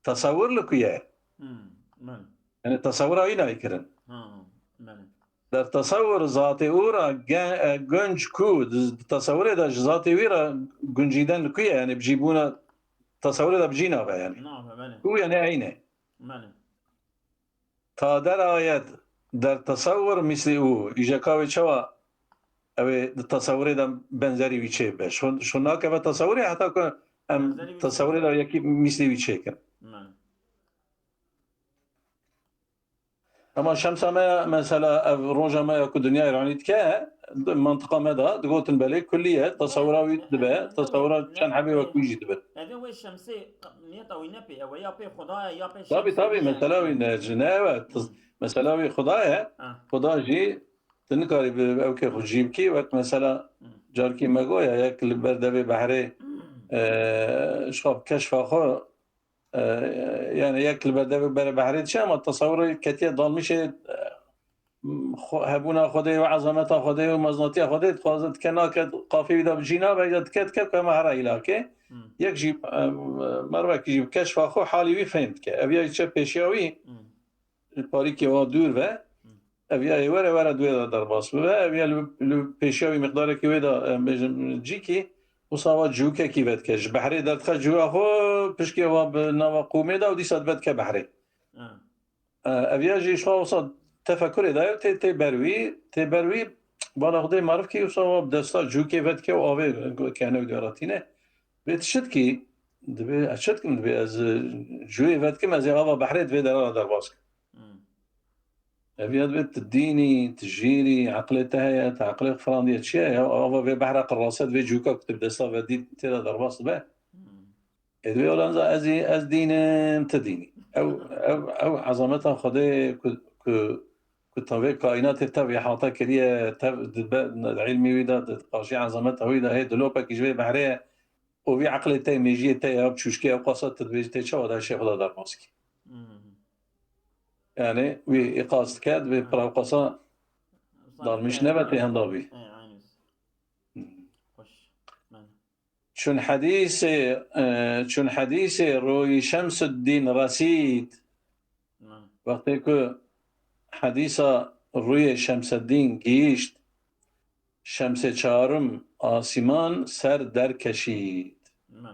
tesewwur li ku ye? Hmm. Belê. Yani tesewwura wî nayê kirin. Ha, belê. Der tesewwur zatê û ra ge-, e, gunc ku di, di tesewwurê de ji zatê wî ra guncîden li ku ye? Yani bicîbûna tesewwurê de bicî nabe yani. Nabe, belê. Ku yani eyne. Belê. Ta derayet der tesewwur mislî û, îjeka wê çawa ew ê di tesewwurê de benzerî wî çê bibe? Şo, şo nakeve tesewwurê heta ku em Benzerî wî çê tesewwurê de yekî mislî wî çêkin. Belê. Ama şemsa me ya, mesela ev roja me ya ku dinyayê ranî dike, di mantiqa me de digotin belê kullî ye, tesewwura wî dibe, tesewwura çend hebê wek wî jî dibe. Evê wê şemsê niyeta wî ne pê, ew ya pê Xuda ye, ya pê Tabî, şemsê tabî, wî ye. Mesela wî ne, ji ne ew e, Hmm. mesela wî Xuda ye, Ah. Xuda jî tu nikarî bi ew kê xwe jî bikî, wek mesela Hmm. carkî me goya, yek li ber devê behrê, Hmm. e, ji xwe bi keşfa xwe, e, yani yek li ber devê berê behrê diçe, ama tesewwurê ketiye dalmîşê, e, xwe-, hebûna Xwedê û ezameta Xwedê û meznatiya Xwedê dixwaze dike nake, qafê wî de bi cî nabe, ya dike dike ku hema hera îlakê. Hmm. Yek jî, e, mervekî jî bi keşfa xwe halî wî fêm dike. Ev ya diçe pêşiya wî, Hmm. parîkê wa dûr ve, Hmm. ev ya ê were were duê de derbas bibe, ev ya li, li pêşiya wî miqdarekî wê de, em bêjin cîkî, wisa wa cûkekî vedike. Ji behrê derdixe cûya xwe, pişkê wa bi nava qûmê de û dîsa divedike behrê. Ha. E, ev ya jî ji xwe wisa tefekurê de ye, tê, tê ber wî, tê ber wî, bala Xwedê merivkî wisa wa bi desta cûkê vedike û avê kene û dê re tîne. Vê tu çi dikî? Dibê, ez çi dikim? Dibê ez, e, cûyê vedikim, ez ê ava behrê di vê dera de derbas kim. Hmm. Ev ya dibê tu dînî, tu jîrî, eqlê te heye, tu eqlê xwe firandiye, çi ye? Ya ava vê behra qirase di vê cûka ku tu bi desta vedî tê de derbas dibe. Hmm. Ê dibê wela ez, ez, ez dînim, tu dînî. Ew, ew, ew ezameta Xwedê ku, ku, ku tevê kaînatê tev ya hata kiriye, tev dibe, di îlmî wî de, di qarşî ezameta wî de, hê dilopekî ji vê behrê ye. Û vî eqlê te, mêjiyê te ya çûşkê ew qasa tu dibêjî tê çawa da şê xwe da derbas kî. Hmm. Yani wî îqaz dike, dibê Ha. pira ew qasa Wisa dalmîş dike, nebe tê ha. henda bî. E, aynı. Hmm. Xweş. Ben. Çun hedîsê, e, çun hedîsê rûyî Şemsuddîn resîd. Belê. Wextê ku hedîsa rûyê Şemseddîn gihîşt, şemsê çarim asîman ser derkeşît. Belê.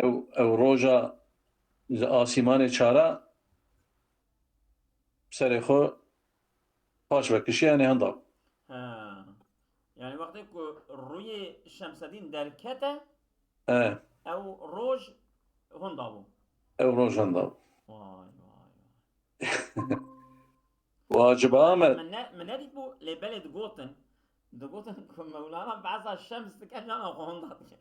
Ew, ew roja ji asîmanê çara serê xwe paş vekişiye, yanî henda. Ha. Yani wextê ku rûyê Şemsedîn derkete, E. ew roj hunda bû. Ew roj hunda bû. Vay, vay, vay. Wacib Ahmet. Min ne, min nedît bû, lê belê digotin. Digotin ku Mewlana behsa şems dike, cana xwe hunda dike.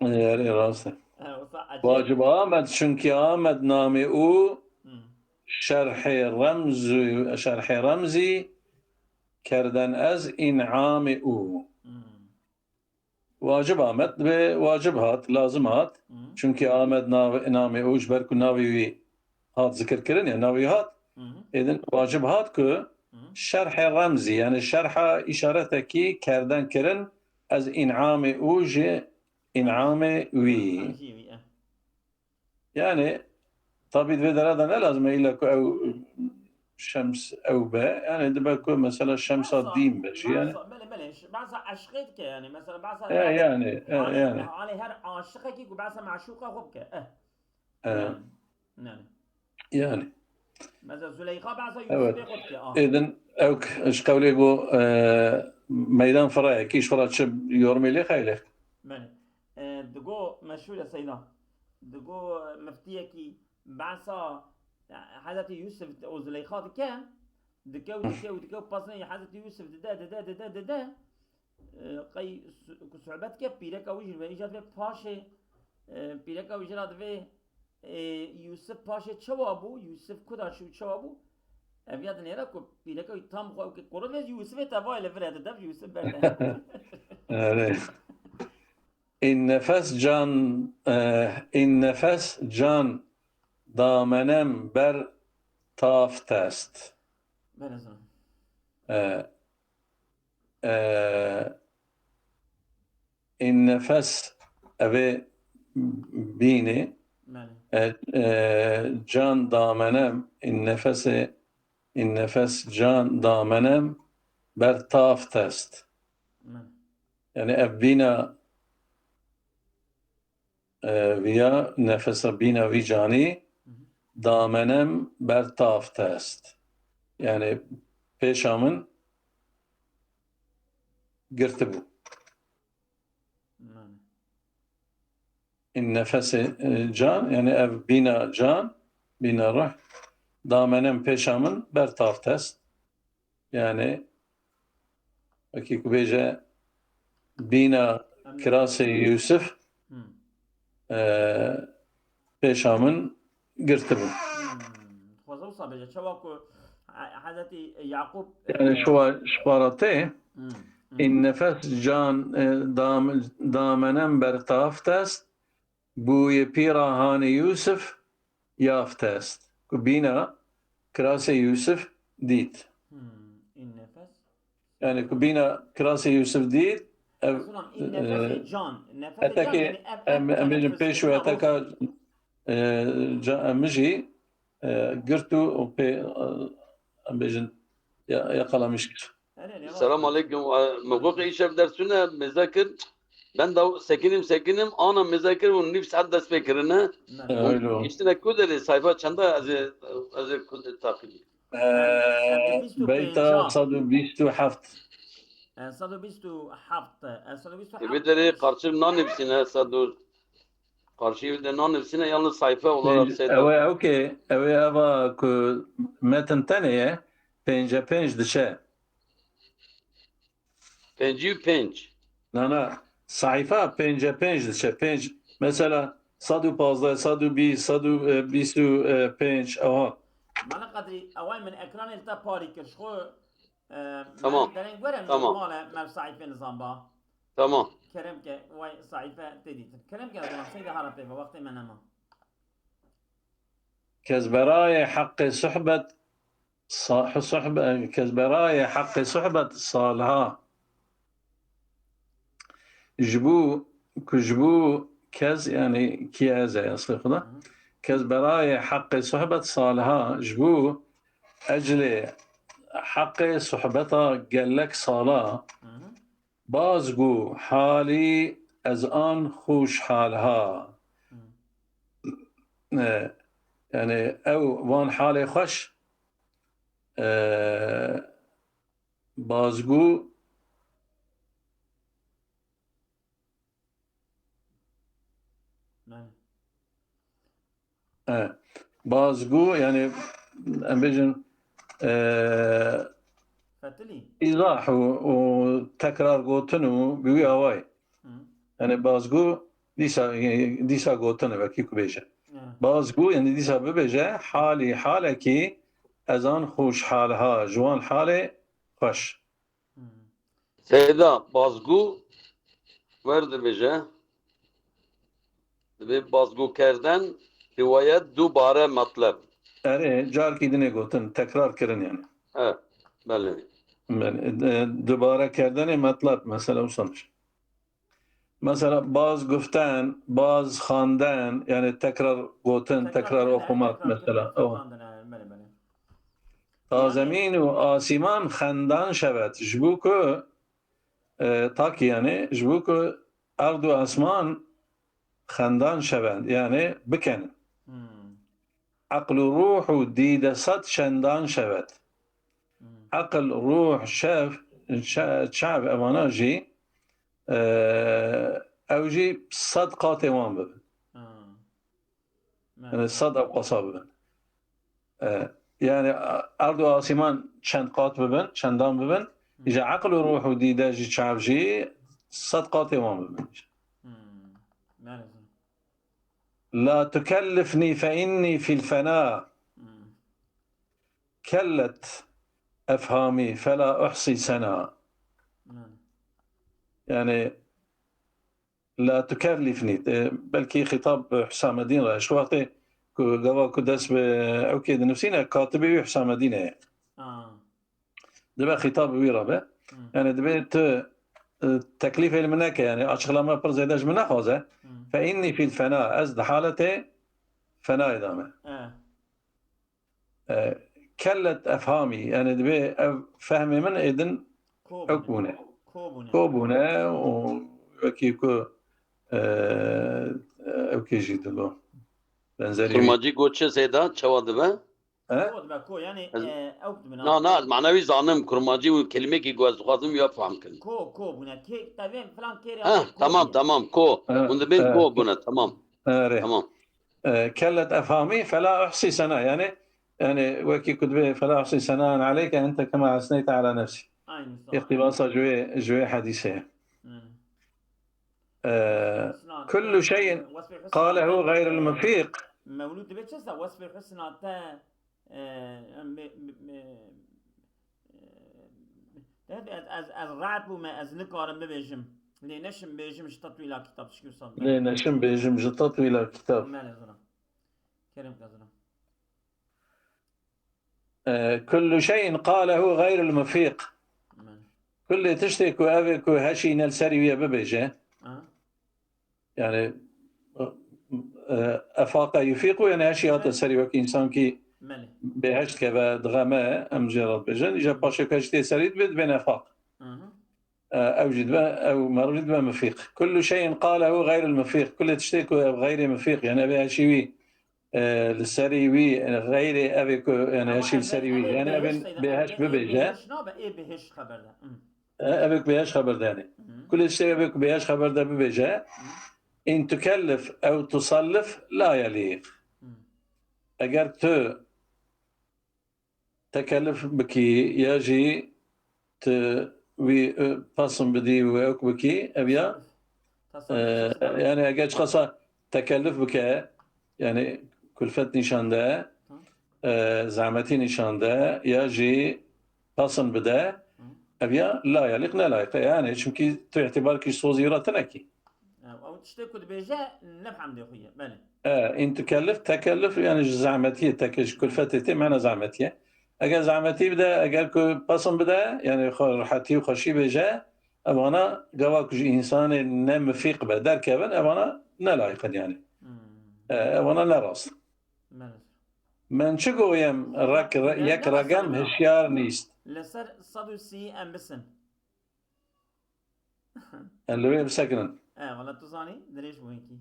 Erê, rast e. E, wisa ecêb. Wacib Ahmet, çünkü Ahmet namê û Hmm. şerhê remzî, şerhê remzî kerden ez înamê û. Hmm. Wacib Ahmet, dibê wacib hat, lazim hat. Hmm. Çünkü Ahmet nav-, namê û ji ber ku navê wî hat zikirkirin, ya navê wî hat. Hmm. Êdin wacib hat ku Hmm. şerhê remzî, yani şerha îşaretekî kerden kirin, ez înamê û ji înamê wî. Jî wî, e. Yani, tabî di vê dera de ne lazim e îlla ku ew şems ew be. Yani, dibe ku mesela şemsa Behsa, dîn be jî, yani. behsa, belê, belê, ş-, behsa eşqê dike, yani, mesela, behsa E, her, yani, e, halê, yani. halê her aşiqekî ku behsa meşûqa xwe bike. Eh. E. Yani, yani. Yani. Mesela, Zuleyxa behsa Evet. Yusufê xwe dike, ah. Êdin, ew k-, ji qewlê ku, e, meydan firayekî, ji xwe re çi yormê lê xeylê? Belê. E, digo meşhûr e Seyda. Digo miftiyekî behsa Hezretî Yusuf û Zuleyxa dike, dike û dike û dike û pasinê Hezretî Yusuf dide, dide, dide, dide. E, qey su-, ku sohbet ke pîreka wî jî ve îca divê paşê, e, pîreka wî jî ra divê Ê, Yûsif paşê çawa bû? Yûsif ku da çû, çawa bû? Ev ya dinêre ku pîreke wî tam xwe, ku qurû vê Yûsifê te vay li vir e, di dev Yûsif berde. Erê. In nefes can, e, in nefes can damenem ber taft est. Belê zilam. E, e, in nefes, evê bînê, Belê. e, e, can damenem, in nefesê, in nefes can damenem ber taft est. Belê. Yani ev bîna, e, viya nefesa bîna vî canî, Hı hı. damenem ber taft est. Yani pêşa min girtibû. Belê. In nefesê, e, can, yani ev bîna can, bîna ruh, damenem pêşa min ber taft est. Yani, wekî ku bêje bîna Em kirasê Yûsif, Hmm. e, pêşa min girtibû. Hmm. Dixwaze wisa bêje, çawa ku He-, Hezretî Yaqûb, Yani e, şu wa-, şu para tê, Hmm. Hmm. in nefes can, e, dam-, damenem ber taft est, bûyê pîra hanê Yûsif yaft est. Ku bîna kirasê Yûsif dît. Hmm. In nefes. Yani ku bîna kirasê Yûsif dît, ev, Mesela, in e, nefesê can. Nefesê can, etekê yani ev, ev em, em bêjin teneffüs pêş û kiriya ruh. eteka, e, ca-, em jî, e, girt û pê, e, em bêjin ya, ya qalamiş kir. Erê, erê, Selam rast. Aleyküm. E, Muquk îşev dersûne mêze kir. Ben de sekinim, sekinim, ana mêze kir û nîv saet dest pê kirine. Belê. Öyle oldu. Giştine ku derê sayfa çenda ez ê, ez ê ku de takip. Ee, Em, em de bîst û pênc beyta ha. sed û bîst û heft. E, sed û bîst û heft. E, sed û bîst û heft. Ê, vê derê qarşî nanivîsîne, sed û, qarşî de nanivîsîne, yalnız sayfa olarak Pênc, seyda. Ew ê, ew kê, ew ê eva ku metin tenê ye, pênce pênc diçe. Pêncî û pênc. Na, na, sayfa pênce pênc diçe, pênc, mesela, sed û pazdeh, sed û bîst, sed û bîst û pênc, aha. Mala Qedrî, eway min ekranê li te parî kir, ji xwe, e, Tamam. me dereng were Tamam. normal e, me sayfê nizam ba. Tamam. Kerem ke, way sayfe tê dîtin. Kerem ke, zilam, seyda hara pê ve, wextê me nema. Kes berayê heqê suhbet sa-, suhbe-, kes berayê heqê suhbet salha. Ji bo, ku ji bo kes, yani kî ez e, eslê xwe de. Hı hı. Kes berayê heqê suhbet salha, ji bo eclê heqê suhbeta gelek sala. Hı hı. Baz go halî ez an xûşhal ha. Hmm. E, yani ew van halê xweş, e, baz go Belê. E, baz go, yani, em bêjin, e, Fetilî. îzah û, û tekrar gotin û bi wî awayî. Hı. Yani baz go dîsa, dîsa gotin e, wekî ku bêje. Ya. Baz go, yani dîsa bibêje, halî halekî ez an xûşhal ha, ji wan halê xweş. Hmm. Seyda, bazgû wer dibêje. Dibê bazgû kerden, riwayet, dubare, metleb. Erê, carkî dinê gotin, tekrar kirin yani. Evet, belê. Belê, e, dubare kerdenê metleb, mesela wisa diş. Mesela baz guften, baz xwenden, yani tekrar gotin, Tekrar tekrar kirine, okumak tekrar mesela. kirine, Ew. xwendine, belê, belê. Ta Yani zemîn û asîman xendan şewet. Ji bo ku, e, takî yani, ji bo ku erd û asman xendan şewend, yani bikenin. Hmm. Eql û ruh û dîde sed çendan şewet. Hmm. Eql, ruh, şev, çe-, çav evana jî, e, ew jî sed qatê wan bibin. Hmm. Yani sed ewqasa bibin. E, yani erd û asîman çend qat bibin, çendan bibin, Hı. îja eql û ruh û dîde jî, çav jî sed qatê wan bibin. Hmm. Belê. لا تكلفني فإني في الفناء. Hmm. كلت أفهامي فلا أحصي ثناء. Hmm. Yani, la tukellifnî. E, belkî xîtab Hüsamedîn re. Ji wextê ku gava ku dest bi ewkê dinivîsîne, katibê wî Hüsamedîn e. Ah. Dibe xîtab bi wî re be. Hmm. Yani dibe tu, e, teklîfê li min neke, yani açıklama pir zêde ji min nexwaze. Hmm. Fe inni fîl fena, ez di haletê fenayê de me. Eh. E, kellet efhamî, yani dibe ev fehmê min êdin Ko ewk bûne. Bûne. Ko bûne. Ko bûne û wekî ku, e, ewkê jî digo. Benzerî wî. Kurmancî got çi zêda, çawa dibe? He? Ko dibe, ko, yani, Ez e, ewk dibe, na, na, ez manewî zanim, kurmancî û kelimekî ku ez dixwazim ya fehm kirin. Ko, ko bûne. Kê, tevên filan kêrê Ha, hatê ko tamam, bûne. Tamam, ko. He, Hûn dibên he. Ko bûne, tamam. Erê. Tamam. E, kellet efhamî fela uhsî sena. Yani, yani wekî ku dibê fela uhsî senaen aleyke ente kema esneyte ala nefsî. Aynı. İktibasa ji wê, ji wê hadîsê. Hmm. E, Husna, kullu şeyin wasfê husna qalehu te, gayril e, mufîq. Mevlûd dibe çi se wasfê husna te, e, me, me, me, e, te ez, ez, ez rahat bûme, ez nikarim bibêjim. Lê neşim bêjim ji te tu ila kitab, şikir sab. Lê neşim bêjim ji te tu ila kitab. Mele zira. Kerem ke zira. E, kullu şeyin qalehu gayrul mufîq. Mele. Kulê tiştê ku ev ê ku heşî ne li serî wî ye bibêje. Ha. Yani, e, efaka yufîqu, yani heşî hate Mele. Serî wek însankî Mele. Bêheşt keve, dixeme, em jê re dibêjin. Îja paşê ku heşî tê serî dibe, dibe nefaq. Hı hı. E, ew jî dibe, ew meriv jî dibe mifîq. Kullu şeyin qalehu gayrul mifîq. Kulê tiştê ku ev gayrê mifîq, yani ev ê heşî wî, e, li serî wî, yani gayrê ev ê ku, yani Ama heşî ev, li serî wî, ev ê yani ev ê bêhiş seyda, bêheş ev ê bibêje. Bêhiş nabe, ê bêhiş xeber de. Hı. E, ev ê ku bêheş xeber de yani. Hı. Kulê tiştê ev ê ku bêheş xeber de bibêje. Hı. In tukellif ew tusallif la yelîq. Hı. Eger tu tekelluf bikî ya jî tu wî, e, pasin bidî û ewk bikî, ev ya, Tasarruf. E, tasarruf. Yani eger çiqasa tekelluf bike, yani kulfet nîşan de, Hı. E, zehmetî nîşan de, ya jî pasin bide, Hı. Ev ya la yelîq ne layîq e. Yani çimkî tu îtîbar kî sozî ra tenekî. Ew, ew tiştê ku dibêje, ne bi hemdê xwe ye. Belê. E, in tukellif, tekelluf, yani ji zehmetiyê teke, ji kulfetê tê, mena zehmetiyê. Eger zehmetî bide, eger ku pasin bide, yani xwe rehetî û xweşî bêje, evana gava ku ji însanê ne mifîq be, derkevin, evana ne layîq in yani. Hmm. E, evana ne rast. Belê. Men çi goyem, rek, re-, Dengê yek me regem serî hişyar nîst. Li ser sed û sî em bisin. Em li wê bisekinin. E, wala tu zanî, dirêj bû hinkî.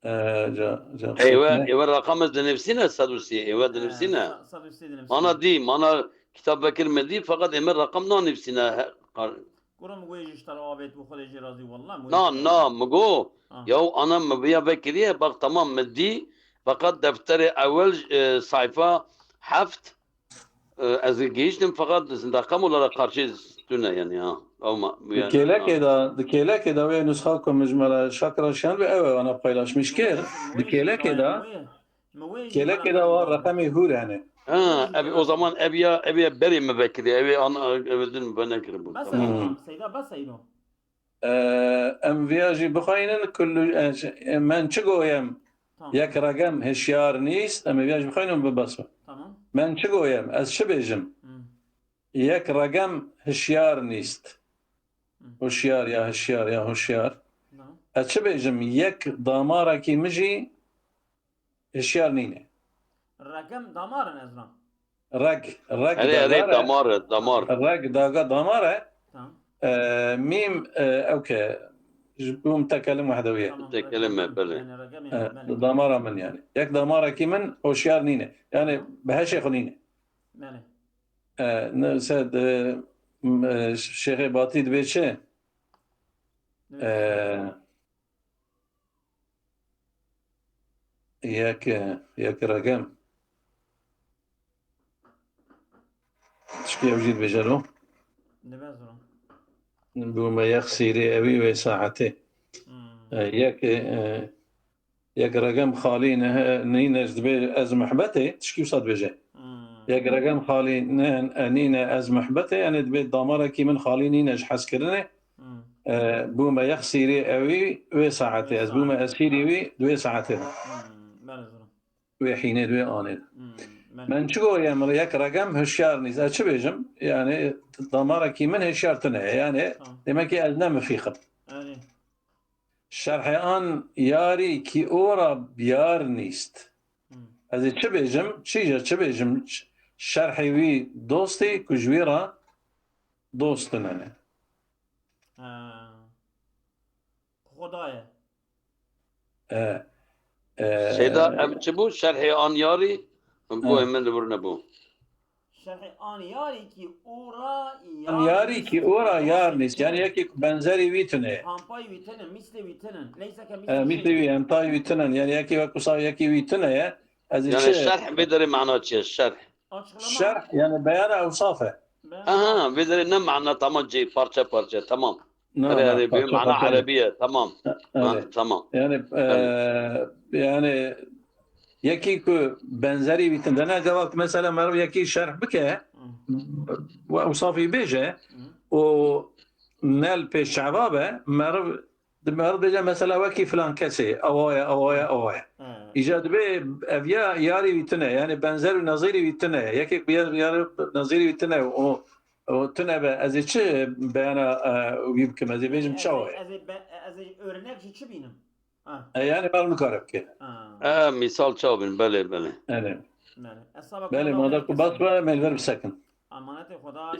E, ca, ca, Êwe, ne? Êwe raqam ez dinivîsîne sed û sî, êwe E, dinivîsîne. Sa-, sed û sî dinivîsîne. Mana dî, mana kitab vekir min dî, feqet ême raqam nanivîsîne. He, qar- Kurum wê jî ji te re avêt û Xwedê jê razî, wallah, wê Na, jî na, mi go, Ha. Yaw ana mi viya vekiriye, bak tamam mi dî, feqet defterê ewel, e, sayfa heft, e, ez gihîştim, feqet raqam olara karşî tune yani ha. Ama Di yani, kêlekê ha. De, di kêlekê de wê nusxa ku min ji me re şakira şiyan be ew e, ana paylaşmiş kir. Di kêlekê de, Mi wê jî kêlekê de wa raqamê hûr hene. Ha, ev o zaman ev ya, ev ya berê mi vekirî, ev ya an, ev din mi venekiribû. Bes Tamam. e, Hmm. Seyda, bes e îro. E, em viya jî bixweynin, kullu, e, ş-, e, men çi goyem? Tamam. Yek regem hişyar nîst, em ê viya jî bixweynin bi bes be. Tamam. Men çi goyem? Ez çi bêjim? Hmm. Yek regem hişyar nîst. Hmm. Huşyar ya hişyar ya huşyar. Tamam. Ez çi bêjim? Yek damarekî min jî hişyar nîne. Regem damar in ez zan. Reg, reg Erê, erê, dagar e. Damar e, damar. Reg daga damar e. Tamam. E, mîm, e, ew ke, ji bo mutekelim wehdewiye. Tamam, Mutekelim e, regem. Belê. Yani regem E, yani, belê. Damara min yani. Yek damarekî min hoşyar nîne. Yani Tamam. Bi heşê xwe nîne. Belê. E, ne, se, de, m, e, Şêxê Batî dibê çi? Dibê E, çi? Yek, yek regem. Tişkî ew jî dibêje lo. Dibe zor. Bûme yek sîrê ewî wê saetê. Hmm. E, yek, e, Yek regem xalî ne-, nîne ji dibê ez mihbetê, tişkî wisa dibêje. Hmm. Yek regem xalî ne-, nîne ez mihbetê, yani dibê damarekî min xalî nîne ji hezkirinê. Hmm. E, bûme yexsîrî ewî wê saetê, ez bûme esîrî wî di wê saetê de. Hmm. Belê zor. Wê hînê di wê anê de. Hmm. Belê. Men çi goye min yek regem hişyar nîst. Ez çi bêjim? Yani damarekî min hişyar tune ye. Yani tamam. Demek ki ez ne mifîq im. Yani. Şerhê an yarî ki ora yar nîst. Hmm. Ez ê çi bêjim? Çîje çi bêjim? Ş-, şerhê wî dostî ku ji wî re dost tune ne. Ha. Xwedayê. E, e, Seyda, ev çi bû? Şerhê an yarî? Bû, e, min li vir nebû. Şerhê an yarî ki ora yar nîst. An yarî ki ora yar nîst. Yani yekî ku benzerî wî tune. Hampayî wî tune, mîslê wî tune. Leyse ke mîslê wî. E, mîslê wî, hempayî wî tune. Yani yekî wek wisa yekî wî tune ye. Ez ê Yani çi? Şerh vê derê mana çi ye? Şerh. Açıklama. Şerh, yani beyana ewsaf e. Aha, vê derê ne mana, tamam, cê, parçe parçe, tamam. Na, erê, na, erê, parçe mana parçe. Erebî ye, tamam. Ha, tamam. Yani, e, yani, yekî ku benzerî wî tune ne, gava mesela meriv yekî şerh bike, ve ewsafî bêje, û nel pê şeva be, meriv Di meriv bêje mesela wekî filan kesê, ewa ye, ewa ye, ewa ye. He. Îca dibê ev ya yarî wî tune, yani benzer û nezîrî wî tune. Yekê ku ya, ya nezîrî wî tune û, û tune be, ez ê çi beyana, e, wî bikim? Ez ê bêjim çawa ye? Ez ê, ez ê be-, ez ê örnek ji çi bînim? Ha. E, yani meriv nikare bike. Ha. E, misal çawa bin, belê, belê. Belê. Belê. Hesaba Belê, ku mada ku bas be, me li vir bisekin. Emanetê Xweda